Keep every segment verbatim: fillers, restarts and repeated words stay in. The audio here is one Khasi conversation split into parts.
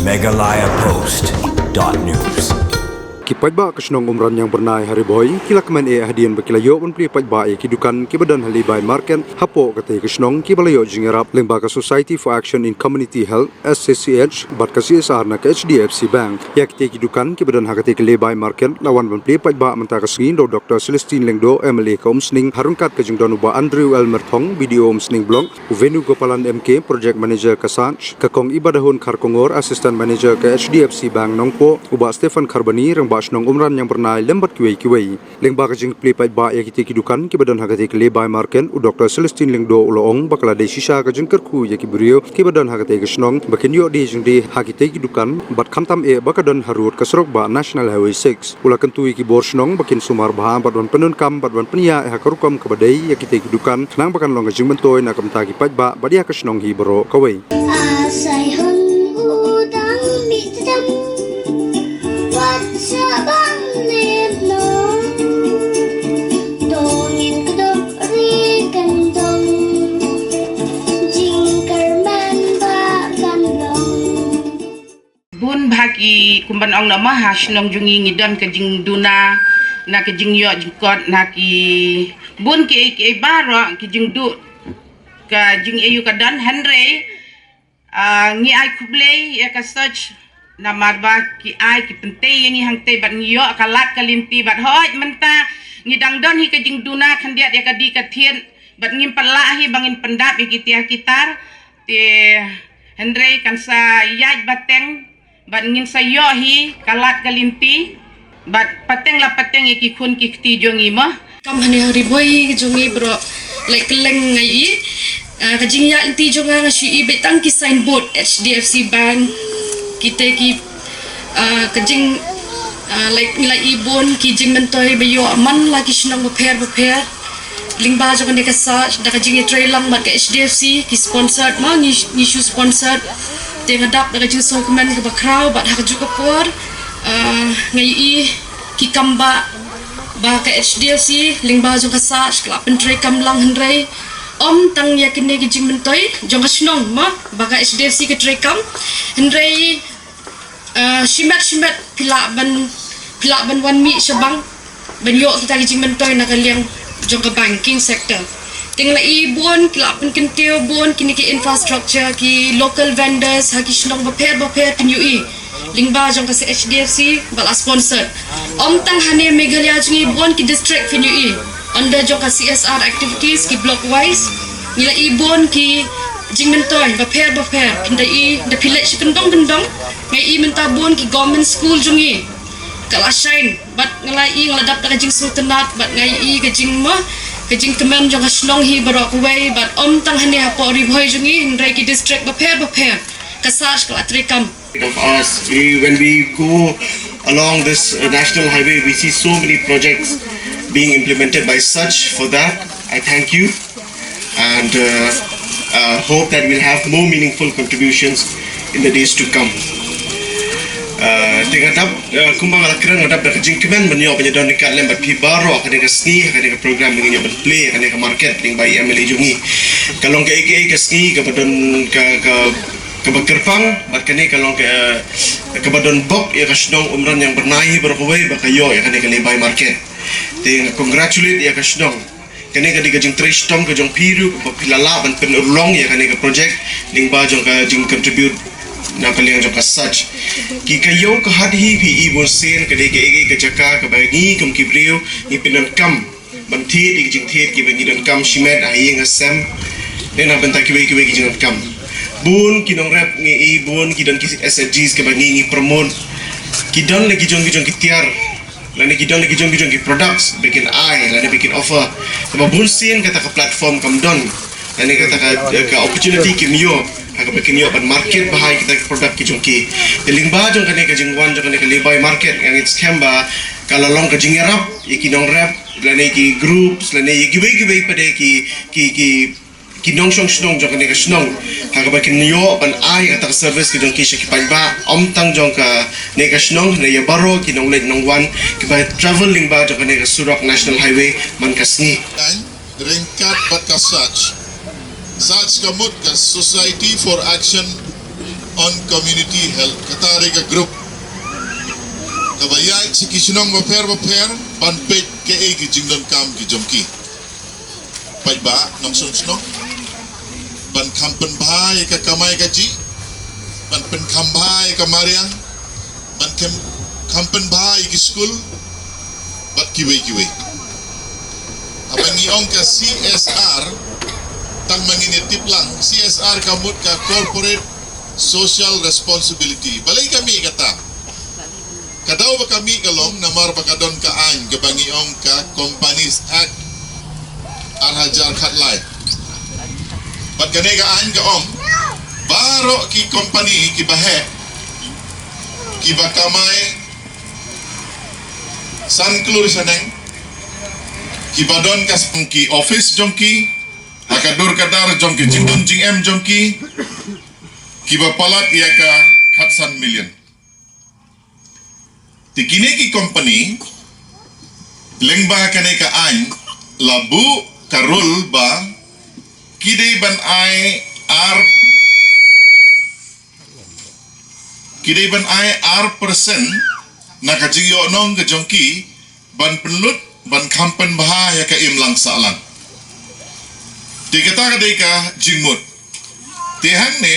Meghalaya Post dot news. Ki paidbah ka shnong Umran Yang Bernai ha Ri Bhoi ki la kmen eh hadien ba ki la ioh ban plie paidbah ia ki dukan kiba don ha Lebai Market hapoh katei ka shnong kiba la ioh jingiarap lyngba ka Society for Action in Community Health, S A C H, bad ka C S R na ka H D F C Bank. Ia kitei ki dukan kiba don ha katei ka Lebai Market la wan ban plie paidbah mynta ka sngi da u Dr Celestine Lyngdoh, M L A ka Umsning, ha ryngkat ka jingdon u Bah Andrew L Myrthong, B D O Umsning Block, u Venugopalan M K, Project Manager ka SACH, ka Kong Ibadahun Kharkongor, Assistant Manager ka H D F C Bank Nongpoh, u Bah Stephen Kharbani, Rangbah Shnong Umran Yang Bernai, lem bad kiwei kiwei. Lyngba ka jingplie paidbah ia kitei ki dukan kiba don ha katei ka Lebai Market, u Dr Celestine Lyngdoh u la ong ba ka la dei shisha ka jingkyrkhu ia ki briew kiba don ha katei ka shnong ba kin ioh die jingdie ha kitei ki dukan bad khamtam eh ba ka don harud ka surok bah National Highway six. U la kyntu ia ki bor shnong ba kin sumar bha bad ban pyndonkam bad ban pynïaid ha ka rukom kaba dei ia kitei ki dukan khnang ba kan long ka jingmyntoi na ka bynta ki paidbah bad ia ka shnong hi baroh kawei. Asai hon u dang mi tam wat sa bang nem no. Tongin kedok ri kentong jingkerman ba kan long. Bun bha ki kumban ong nama ha shnong jong ngi ngi don ka jingduna na ka jingioh jingkot na ki bun ki ei ki ei baroh ki jingdu ka jingaiu ka don hynrei ah, ngi ai khublei ia ka SACH namar ba ki ai ki pyntei ia ngi hangtei bad ngi ioh ka lad ka lynti bad hoi mynta ngi dang don hi ka jingduna khyndiat ia ka die ka thied bad ngim pat lah hi ba ngin pyndap ia ki tiar ki tar te hynrei kan sa iaid ba teng bad ngin sa ioh hi ka lad ka lynti bad pateng la pateng ia ki khun ki kti jong ngi mo. Kam hane ha Ri Bhoi jong ngi baroh leh kylleng ngi i ah, ka jingïaid lynti jong nga nga shu i beit tang ki signboard H D F C Bank kite ki ah, ka jing ah, leh ngi la i bun ki jingmyntoi ba ioh man la ki shnong bapher bapher. Lyngba jong kane ka SACH da ka jingïatreilang bad ka H D F C ki sponsored ma ngi ngi shu sponsored. Te nga dap da ka jingsngewkmen kaba khraw bad ha kajuh ka por ah, nga ïohi ki kam ba ba ka H D F C lyngba jong ka SACH ka la pyntreikam lang hynrei ym tang ïa kine ki jingmyntoi jong ka shnong ma ba ka H D F C ka treikam hynrei Ah, shimet shimet phi lah ban phi lah ban wan mih sha bank ban ïoh kita ki jingmyntoi na ka liang jong ka banking sector. Te nga la i bun ki la pynkyntiew bun kine ki infrastructure ki local vendors ha ki shnong bapher bapher pynïohi lyngba jong ka C H D F C ba la sponsor. Ym tang hane Meghalaya jong ngi bun ki district pynïohi under jong ka C S R activities ki block wise. Ngi la i bun ki jingmyntoi bapher bapher pynda i da phi leit shi kyndong kyndong. Nga i mynta bun ki government school jong ngi ka la shine bad nga la i nga la dap da ka jingsngewtynnat bad nga i ka jingma ka jingkmen jong ka shnong hi baroh kawei bad ym tang hane hapoh Ri Bhoi jong ngi hynrei ki district bapher bapher ka SACH ka la treikam. Of us, we, when we go along this uh, national highway, we see so many projects being implemented by SACH. For that, I thank you. And uh, uh, hope that we'll have more meaningful contributions in the days to come. Uh, te nga dap uh, kumba nga la kren nga dap da ka jingkmen ban ïoh ban ïadon ryngkat lem bad phi baroh ha kane ka sngi ha kane ka program ba ngin ïoh ban plie ha kane ka market lyngba i M L A jong ngi. Ka long kaei kaei ka sngi kaba don ka ka kaba kyrpang bad kane ka long ka kaba don bok ïa ka shnong Umran Yang Bernai hi baroh kawei ba ka ïoh ïa kane ka Lebai market. Te nga congratulate ïa ka shnong. Kane ka dei ka jingtrei shitom ka jong phi ruh ba phi la lah ban pynurlong ïa kane ka project lyngba jong ka jingcontribute na ka liang jong ka SACH. Ki ka ïew ka hat hi phi i bun sien ka dei ka ei ka jaka kaba ngi kum ki briew ngi pyndonkam ban thied ïa ki jingthied kiba ngi donkam shimet ha ïing ha sem. Ne na bynta kiwei kiwei ki jingdonkam. Bun ki nongrep ngi i bun ki don ki S H Gs kiba ngi ngi promote. Ki don la ki jong ki jong ki tiar lane ki don la ki jong ki jong ki products ba kin ai lane ba kin offer. Kaba bun sien kata ka platform kam don lane kata ka, ka opportunity kim ïoh ha kaba kin ïoh ban market bha ïa kita ki product ki jong ki. Te lyngba jong kane ka jingwan jong kane ka Lebai market nga ngeit skhem ba ka la long ka jingïarap ïa ki nongrep lane ki groups lane ïa kiwei kiwei pat de ki ki ki ki nongshong shnong jong kane ka shnong ha kaba kin ïoh ban ai kata ka service ka jong ki sha ki paidbah ym tang jong kane ka shnong ne ïa baroh ki nongleit nongwan kiba travel lyngba jong kane ka surok National Highway man ka sngi. Ryngkat bad ka SACH. SACH ka mut ka Society for Action On Community Health, kata re ka group kaba ïaid sha ki shnong bapher bapher ban peit kaei ki jingdonkam ki jong ki paidbah nongshong shnong, ban kham pynbha ïa ka kamai kajih, ban pynkham bha ïa ka mariang, ban kham, kham pynbha ïa ki skul bad kiwei kiwei. Haba ngi ong ka C S R, tang ma ngin ïa tip lang, C S R ka mut ka Corporate Social Responsibility. Balei ka mih kata? Ka daw ba ka mih ka long namar ba ka don ka aiñ kaba ngi ong ka Companies Act ar hajar khatlai. Bad kane ka aiñ ka ong baroh ki company kiba heh, kiba kamai san klur shaneng, kiba don ka song ki office jong ki, ha ka dur ka dar jong ki jingdon jingem jong ki, kiba palat ïa ka khatsan million. Te kine ki company, lyngba kane ka aiñ, la buh ka rule ba ki dei ban ai ar, ki dei ban ai ar percent na ka jingïoh nong ka jong ki ban pynlut, ban kham pynbha ïa ka imlang sahlang. Te kata ka dei ka jingmut. Te hangne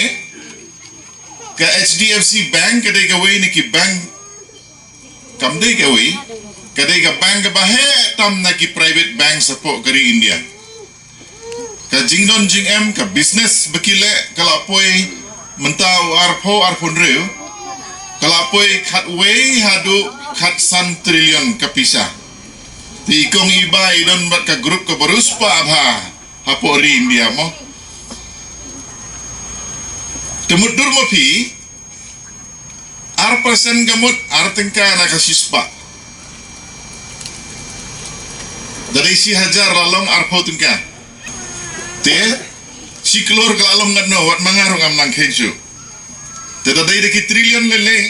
ka H D F C Bank ka dei kawei na ki bank, kam dei kawei, ka dei ka bank kaba heh tam na ki private bank shapoh ka ri India. Ka jingdon jingem, ka business ba ki leh ka la poi mynta u arphew arphew hynriew, ka la poi khatwei haduh khatsan trillion ka pisa. Te i kong i ba i don bad ka group kaba riewspah bha hapoh ri India mo. Te mutdur mo phi, ar percent ka mut ar tyngka na ka shispah. Da dei shi hajar la long arphew tyngka. Te shi klur ka la long ngatno, wat ma nga ruh ngam nang kheiñ shuh. Te da dei da ki trillion lei lei,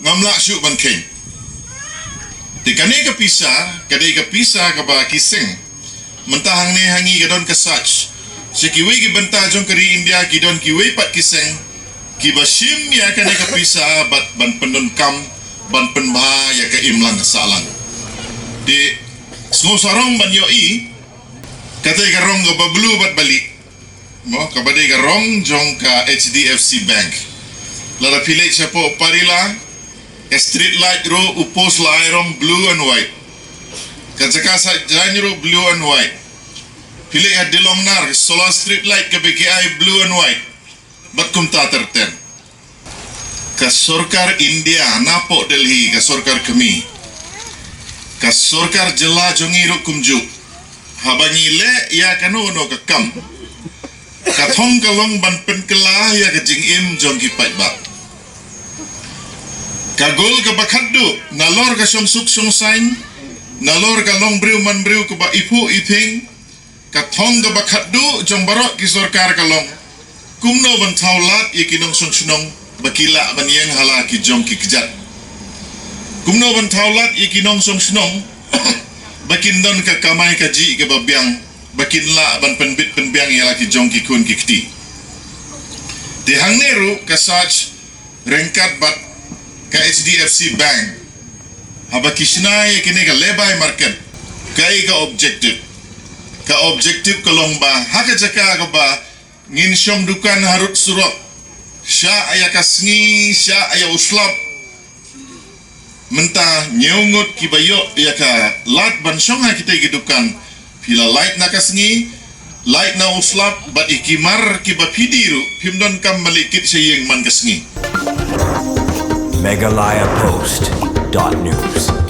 ngam lah shuh ban kheiñ. Te kane ka pisa ka dei ka pisa kaba ki seng. Mynta hangne ha ngi ka don ka sach. Sha kiwei ki bynta jong ka ri India ki don kiwei pat ki seng kiba shim ïa kane ka pisa bad ban pyndonkam, ban pynbha ïa ka imlang ka sahlang. Te sngewsarong ban ïohi kata ka rong kaba blue bad ba lieh. Mo, kaba dei ka rong jong ka H D F C Bank. Lada phi leit shapoh Parila, ka street light ruh u post la ai rong blue and white. Ka jaka sah jaiñ ruh blue and white. Phi leit ha Dilongnar, ka solar street light kaba ki ai blue and white. Bad kumta ter ter. Ka sorkar India napoh Delhi, ka sorkar kmie, ka sorkar jylla jong ngi ruh kumjuh. Haba ngi leh ïa kano kano ka kam, ka thong ka long ban pynkylla ïa ka jingim jong ki paidbah. Ka goal kaba khatduh, nalor ka shongsuk shongsaiñ, nalor ka long briew man briew kaba iphuh iphieng, ka thong kaba khatduh jong baroh ki sorkar ka long kumno ban thaw lad ïa ki nongshong shnong ba ki lah ban ïeng ha la ki jong ki kjat. Kumno ban thaw lad ïa ki nongshong shnong ba kin don ka kamai kajih kaba biang, ba kin lah ban pynbit pynbiang ïa la ki jong ki khun ki kti. Te hangne ruh ka sach ryngkat bad ka H D F C Bank, haba ki shna ïa kine ka lehbai market, kaei ka objective? Ka objective ka long ba ha ka jaka kaba ngin shong dukan harud surok, shah ïa ka sngi, shah ïa u slap, mynta hynñiew ngut kiba ïoh ïa ka lad ban shong ha kitei ki dukan. Phi la lait na ka sngi, lait na u slap, bad ïa ki mar kiba phi die ruh phim donkam ban leit kit sha ïing man ka sngi. Meghalaya Post dot news.